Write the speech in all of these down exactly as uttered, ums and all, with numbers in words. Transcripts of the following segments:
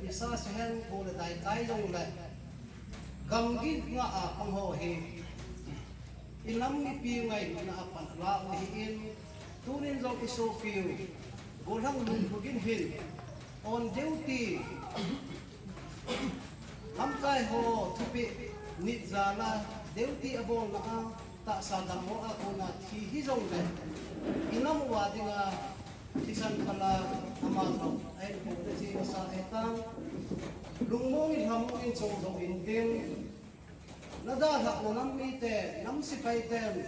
Nisa sehen, go le dai kai jongle, gamgi nga a pang ho hi inam mipi ngailutna a pan alah u ahin, tunin jong isopiu Golhang Lungpugin hin on duty, lamkai ho thupeh nit jal a duty abolna a, tahsa dammo a kona thi hijongle, inam uva dinga thisan phala ama jong ahin poh le ji masa ahitan. Lungmong in lhamong in chongjou in ding. Nadalhah na nam mite, nam sepai ten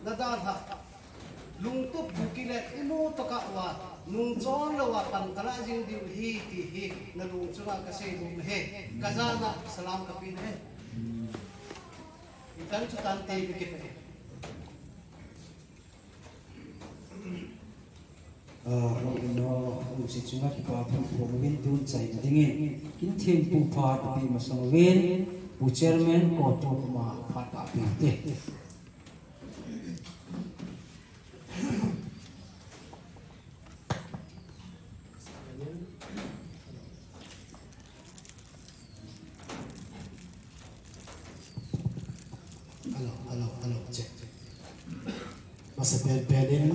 nadalhah, lungtup bukileng imu tokah uva, nungchon louva pan kalah jing diu ahi ti hi nalung chunga kasei nom ahi. Kajana salam kapeh ahi. Itan chu tante kakipah e. Ah, no, no, no, si chunga kipa phung phung uvin tun chaina dingin, kin thempu phat apeh masang uvin, Pu Chairman, ko to kuma phat apeh te. Hello, hello, hello, check. Masa pen pen in.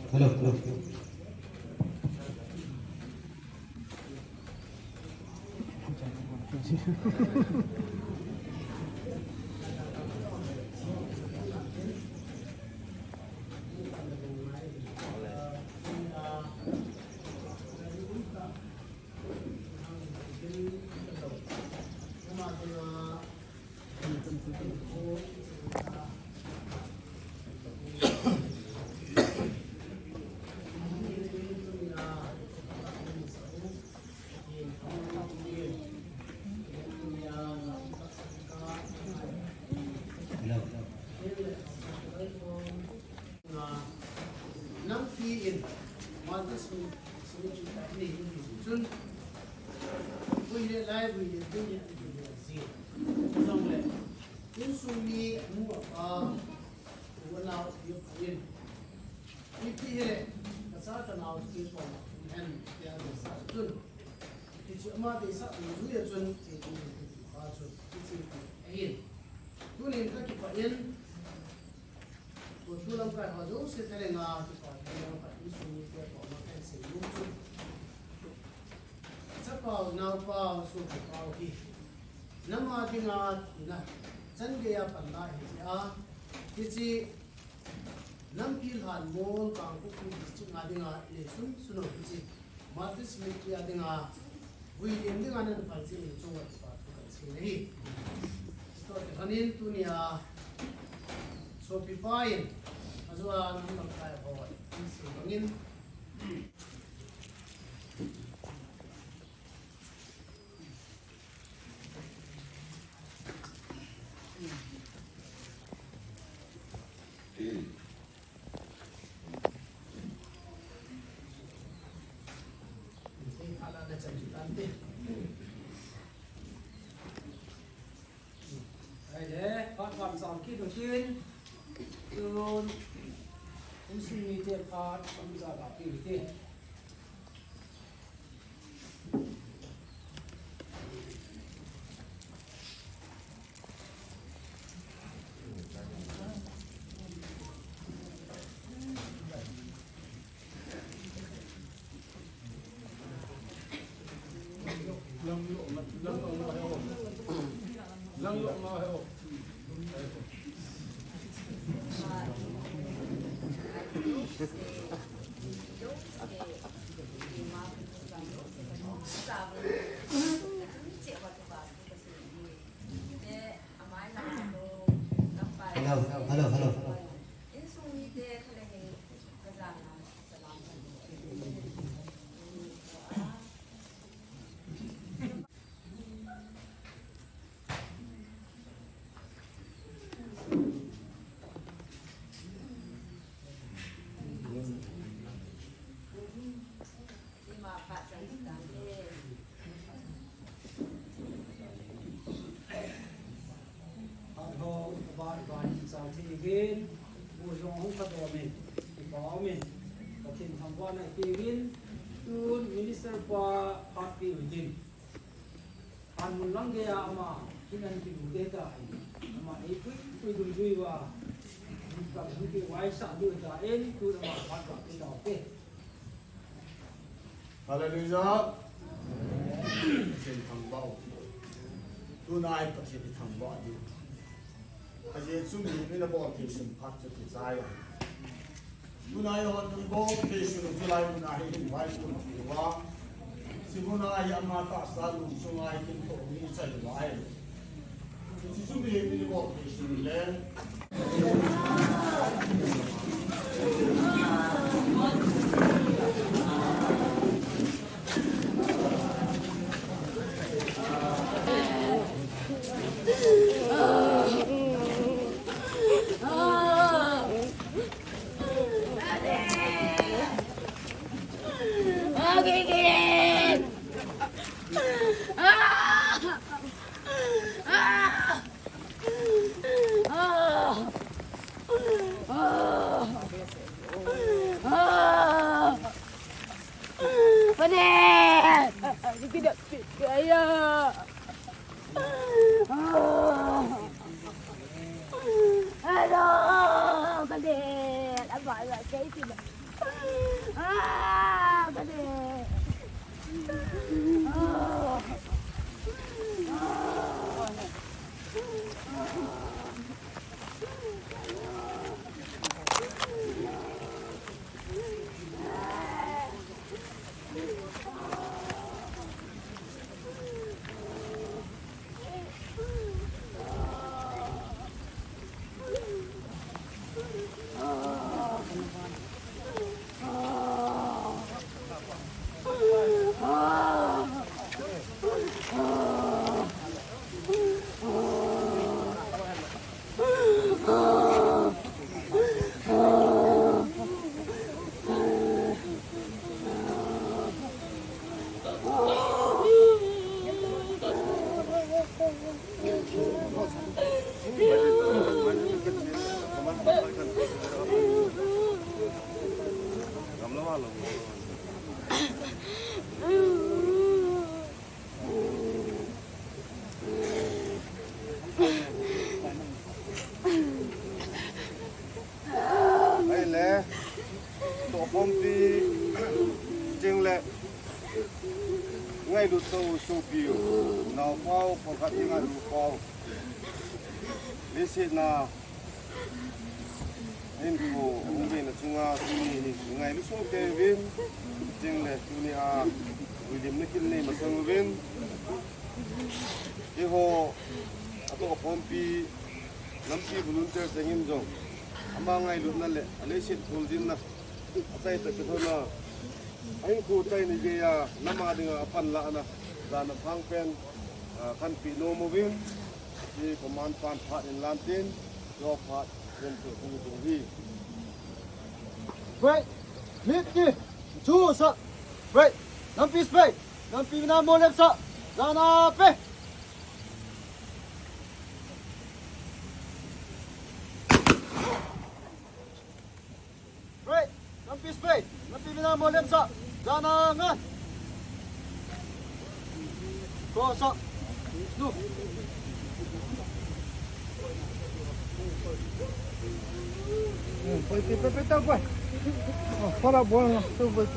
Hello, hello. Nampi in, mata sung, sung chu ta ni hin chun. Vui le lai vui le vui le vui le ji. Jong le. Insung mi nu apa, u nau pi pa in. Ipi hele, kacha kanau pi pa hen, ya sa chun. Ti chu ama te sa nu ya chun, ti chu pa chu, ti chu ahin. Tunin kakipah in. Tua thu lamkai ho jouse thalenga kipa thu lamkai insung mite koma kahin sei nom chu, chapau, naopau, sopipau hi nam a dinga tina chan geiya panla ahi jeh a, hiche nampi lhan mol Kangpokpi district a dinga inei sunsun u hiche Martyrs Cemetery a dinga, vui lem dinga nan phal jeh in chunga kipa thu kahin sei ahi. Chutobang in tunia sopipa in ajou a nam lamkai ho in sei bangin, Ahile, phat phat jam kit u tin, tun, insung mite phat, phat jam kit u tin. Hello, hello, hello. Phat ho, phat, phat, chang thei uvin, bu jong hung phat umin, kipa umin, Pathen thangvahna i peuvin, tun minister pa phat pe uvin. Phat mun lang geiya ama, kin an kilu te ta, ama eipui, pui dungjui uva, hung phat, hung kivaisah diu ta in, tun ama phat pe tau te. Hallelujah. Pathen thangvah u. Tuna hi Pathen i thangvah diu. Ajeh chu mi, mi na bol thei sun phat chu kichai. Tuna hi hon bol thei sun chu lai mun a hi hin vai kun ti va. Chu mun a hi ama tahsa lungchung a hi kin to mi chai va ahi. Ahile, tohkhompi cheng le ngailut tou sopi u, naopa u, pakhat ding a nupa u. Leiset a hinkho hung veina chunga tuni hi ngailut soh kei uvin, cheng le tuni a vuilimna kin nei masang uvin. Eiho atohkhompi lampi volunteer chengin jong ama ngailutna le aleiset kholjinna, achai tah kithouna, ahinkho chai ni geiya nam a dinga apanlahna, jana phang pen, ah, kanpeh nom uvin, i command pan phat in lan tin, jo phat pen tu hung ding hi. Break. Mit ki. Chu sa. Break. Nampi spray. Nampi na mo left sa. Jana pe. Break. Nampi spray. Nampi na mo left sa. Jana ngan. Ko sa. Nu. Boy, boy, boy, boy, boy. Oh, para bola, tu boy.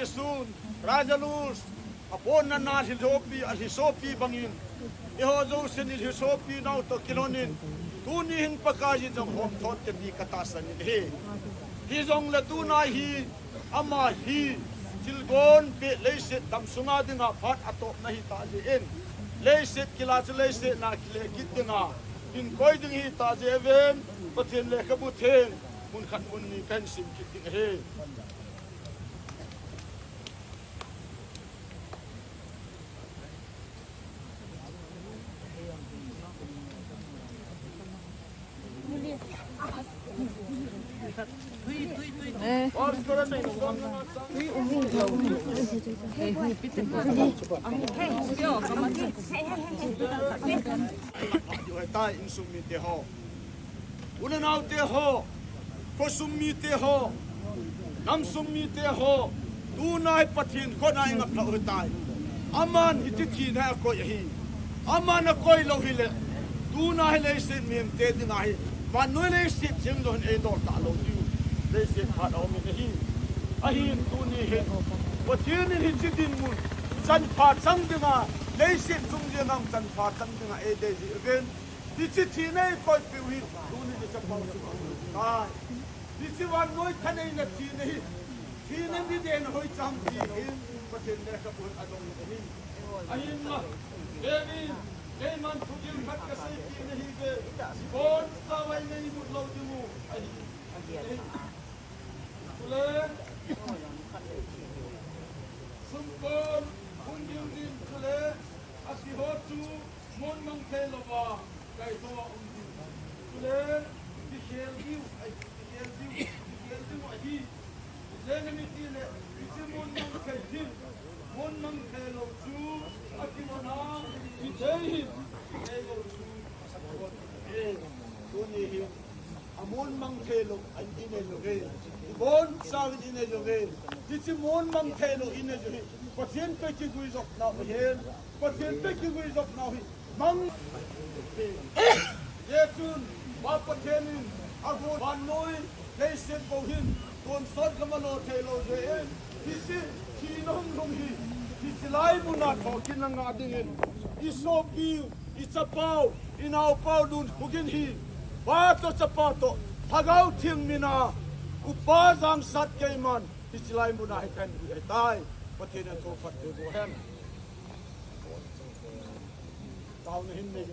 Sun, Raja Lus, aponna nalhi sopi, alhi sopi bangin, eiho jousen ilhi sopi nau toh kilhonin, tuni hin Pakaiyin jong homthot kati katahsan in ahi. Hijongle tuna hi, ama hi, thilgon peh leiset dam sunga dinga phat atopna ahitah jeh in, leiset kila chu leiset na kile kit dinga, hin koi ding ahitah jeh uvin, Pathen lekhabu theng, mun khat mun ni kahin sim kit ding ahi. Oi, tai, insung mite ho. U le nao te ho, khosung mite ho, namsung mite ho, tuna hi Pathen khut a i ngap lhah u ahitai. Aman hiche thina hi akoi ahi. Aman akoi lou hile, tuna hi leiset mihem te dinga hi, vannoi leiset cheng jong hin eidol talou diu. Leiset phat a um in ahi. Ahin tuni hin, Pathen in hiche dinmun, chanpha chang dinga, leiset chung jeng a chanpha chang dinga eidei jeh uvin. Hiche thina hi koipeh u hi, tuni hiche pao chu aum tai. Hiche vannoi thaneina thina hi, thina midehna hoicha ham ti hi, Pathen lekhabun adong ahi. Ahinla, kei in, keiman thugil khat kasei kit nahiuve, ibonchauva nei mut lou diu ahi. Chule, sumkon, hung ding ding chule, ati ho chu, Mon mang thei louva, kaitho a um ding. Chule, kikhel diu, ai, kikhel diu, kikhel diu ahi. Ijeh inem itile, hiche mon mang thei hin, mon mang thei lou chu, akimona, hithei hin, hithei lou chu, akimona. Tuni hin, amon mang thei lou, an inei lou ve. Ibonchauvin inei lou ve. Hiche mon mang thei lou inei lou hi, Pathen toh kiguijopnau ahin. Pathen toh kiguijopnau hi, mang. Hijeh chun, Pa Pathen in, agon vannoi, leiset bou hin, tonsot gam alo thei lou jeh in, hiche, thina hung lhung hi, hiche lai muna thokitna ngah dingin, isopiu, ichapau, inaopau Lunkhohgin hi, Pa toh Chapa toh, Lhagao Theng mina, Upa Jangsat keiman, hiche lai muna hi kahin vui ahitai, Pathen in athu phatthei boh hen. Taona hin nei.